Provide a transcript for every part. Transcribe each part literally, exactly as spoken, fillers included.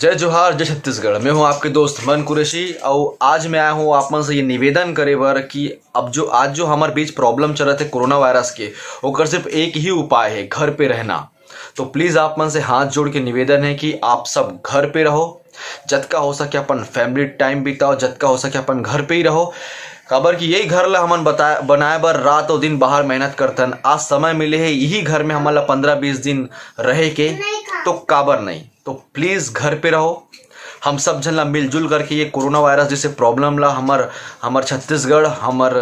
जय जोहार, जय छत्तीसगढ़। मैं हूं आपके दोस्त मन कुरैशी, और आज मैं आया हूं आप मन से ये निवेदन करे बर कि अब जो आज जो हमारे बीच प्रॉब्लम चलत हे कोरोना वायरस के, ओकर सिर्फ एक ही उपाय है, घर पे रहना। तो प्लीज आप मन से हाथ जोड़ के निवेदन है कि आप सब घर पे रहो, जतका हो सके अपन फैमिली टाइम बिताओ, जतका हो सके अपन घर पे ही रहो। काबर कि यही घर ला हमन बताए, बनाए बर रात और दिन बाहर मेहनत करथन। आज समय मिले है यही घर में हमन ला पंद्रह बीस दिन रहे के, तो काबर नहीं? तो प्लीज घर पे रहो। हम सब झन ला मिलजुल करके ये कोरोना वायरस जैसे प्रॉब्लम ला हमर हमर छत्तीसगढ़, हमर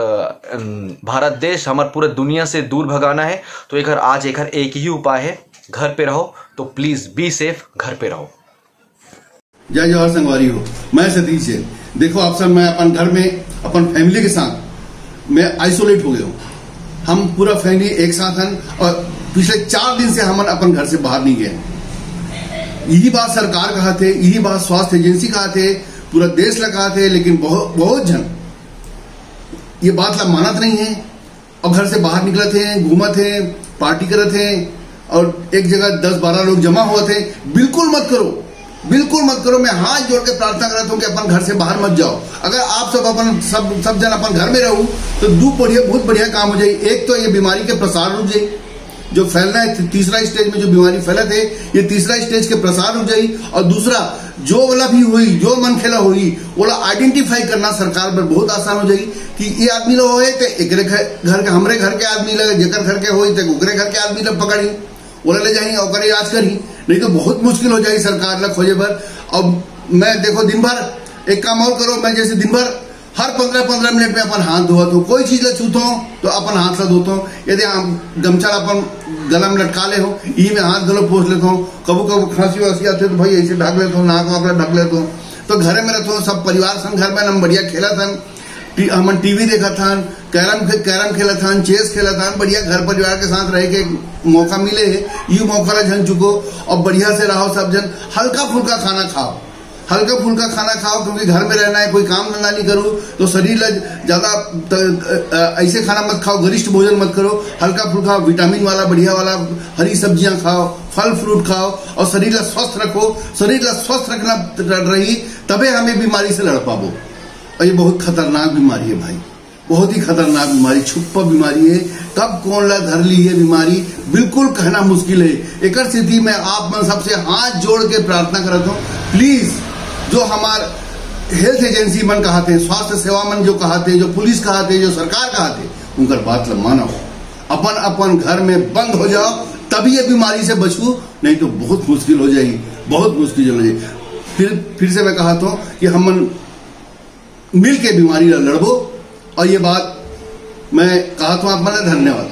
अम, भारत देश, हमर पूरे दुनिया से दूर भगाना है। तो एकर आज एकर एक ही उपाय है, घर पे रहो। तो प्लीज बी सेफ, घर पे रहो। जय जोहार संगवारी हो, मैं सतीश जैन। देखो, आप सब, मैं अपन घर में अपन फैमिली के साथ मैं आइसोलेट हो गया हूँ। हम पूरा फैमिली एक साथ हन और पिछले चार दिन से हमन अपन घर से बाहर नहीं गए। यही बात सरकार कहा थे, यही बात स्वास्थ्य एजेंसी कहा थे, पूरा देश ला कहा थे, लेकिन बहुत बहुत झन ये बात ला मानत नहीं है और घर से बाहर निकलत हैं, घूमत हैं, पार्टी करत हैं और एक जगह दस बारह लोग जमा होत हैं। बिल्कुल मत करो, बिल्कुल मत करो। मैं हाथ जोड़ के प्रार्थना करत हूँ कि अपन घर से बाहर मत जाओ। अगर आप सब अपन सब सब जन अपन घर में रहू तो दू बढ़िया, बहुत बढ़िया काम हो जाई। एक तो ये बीमारी के प्रसार रुक जाई, जो फैलना है, तीसरा स्टेज में जो बीमारी फैलत है, ये तीसरा स्टेज के प्रसार रुक जाई। और दूसरा, जो वाला भी होई, जो मनखे ला होई, ओला आइडेंटिफाई करना सरकार बर बहुत आसान हो जाई कि ये आदमी ला होए ते एकरे घर, घर के, हमरे घर के आदमी ला, जेकर घर के होई ते ओकरे घर के आदमी ला पकड़ी, ओला ले जाही, ओकर इलाज करही। नहीं तो बहुत मुश्किल हो जाई सरकार ला खोजे बर। अब मैं, देखो, दिन भर एक काम और करो, मैं जैसे दिन भर हर पंद्रह पंद्रह मिनट में अपन हाथ धोवत हो, कोई चीज ला छूत हो तो अपन हाथ ला धोत हो। यदि आप गमछा ला अपन गला में लटका ले हो, यही में हाथ घलो पोंछ लेत हो। कभू कभू खांसी वासी आथे तो भाई ऐसे ढक लेत हो, नाक वाक ला ढक लेत हो। तो घरे में रहत हो, सब परिवार संग घर में हम बढ़िया खेलत हन, टी-, हमन टीवी देखत हन, कैरम खे-, कैरम खेलत हन, चेस खेलत हन, बढ़िया घर परिवार के साथ रहे के मौका मिले है, यू मौका ला झन चुको और बढ़िया से रहो सब जन। हल्का फुल्का खाना खाओ, हल्का फुल्का खाना खाओ, क्योंकि घर में रहना है, कोई काम धंधा नहीं करू तो शरीर ला ज्यादा त-, अ, अ, ऐसे खाना मत खाओ, गरिष्ठ भोजन मत करो। हल्का फुल्का विटामिन वाला, बढ़िया वाला हरी सब्जियां खाओ, फल फ्रूट खाओ और शरीर ला स्वस्थ रखो। शरीर ला स्वस्थ रखना र-, रही, तबे हम ये बीमारी से लड़ पाबो। और ये बहुत खतरनाक बीमारी है भाई, बहुत ही खतरनाक बीमारी, छुप्पा बीमारी है। कब कौन ला धर ली ये बीमारी, बिल्कुल कहना मुश्किल है। एकर स्थिति में आप मन सबसे हाथ जोड़ के प्रार्थना करत हूँ, प्लीज, जो हमार हेल्थ एजेंसी मन कहाथे, स्वास्थ्य सेवा मन जो कहाथे, जो पुलिस कहाथे, जो सरकार कहाथे, उनकर बात ला मानो। अपन अपन घर में बंद हो जाओ, तभी ये बीमारी से बचू, नहीं तो बहुत मुश्किल हो जाएगी, बहुत मुश्किल हो जाएगी। फिर फिर से मैं कहात हूँ कि हमन मिल के बीमारी ला लड़बो। और ये बात मैं कहात हूँ आप मन ला। धन्यवाद।